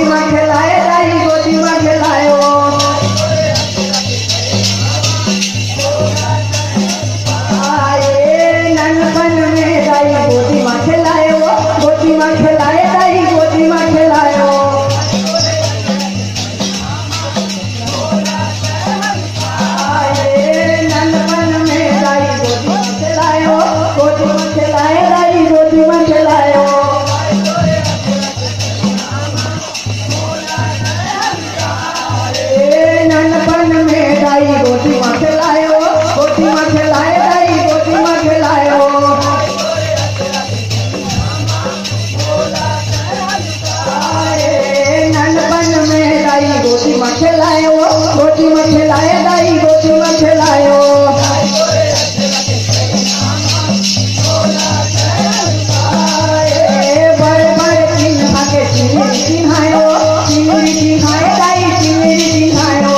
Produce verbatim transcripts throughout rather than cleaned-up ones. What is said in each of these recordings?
खेलाए दाई गोदी में खेलाए ओ। आए ननपन में दाई गोदी में खेलाए ओ, गोदी में खेलाए दाई गोदी में खेलाए ओ। आए ननपन में दाई गोदी में खेलाए ओ, गोदी में खेलाए दाई गोदी में खेलाए ओ। ए ननपन में दाई गोदी में खेलायो, गोदी में खेलाए दाई गोदी में खेलायो। ए ननपन में दाई गोदी में खेलायो, गोदी में खेलाए दाई गोदी में खेलायो। ए बड़े बड़े चिन्हा के चिन्ह चिन्हायो, चिन्ह चिन्हाए दाई चिन्ह चिन्हायो।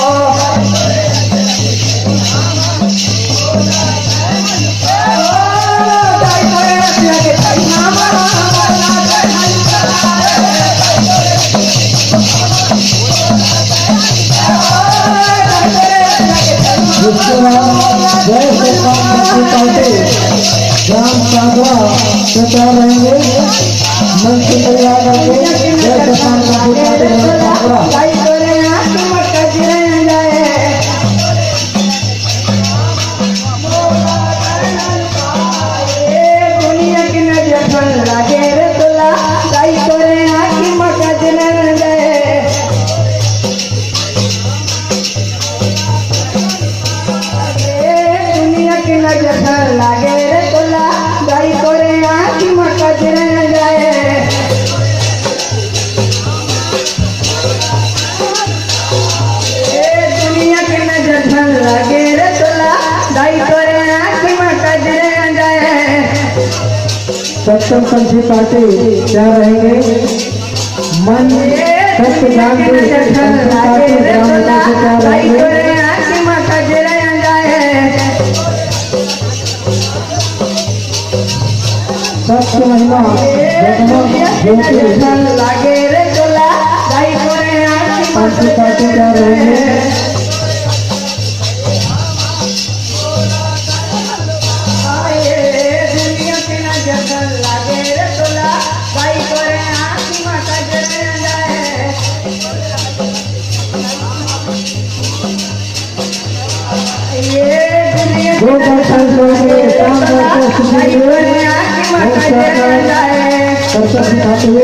ओ दाई बड़े रखिया के चिन्हा। इसके बाद जय श्री राम पार्टी ग्राम कांगड़ा से तैयार रहेंगे। मंच से तैयार रहेंगे। जय श्री राम पार्टी ग्राम कांगड़ा। दुनिया के नजर लागे रे तोला, दाई तोरे आँखी में कजरन जाए। ए दुनिया के नजर लागे रे तोला, दाई तोरे आँखी में कजरन जाए। ए दुनिया के नजर लागे रे तोला, दाई तोरे आँखी में कजरन जाए। सप्तम पंथी पार्टी तैयार रहेंगे। मन सत्य ज्ञान की संस्कृति के ग्राम नेता से क्या रहेंगे? सत्य महिमा जगमग ज्योति। पंच सत्य क्या रहेंगे? दो बार सांस लेंगे, शानदार प्रस्तुति के लिए। और शानदार करतब दिखाते हुए।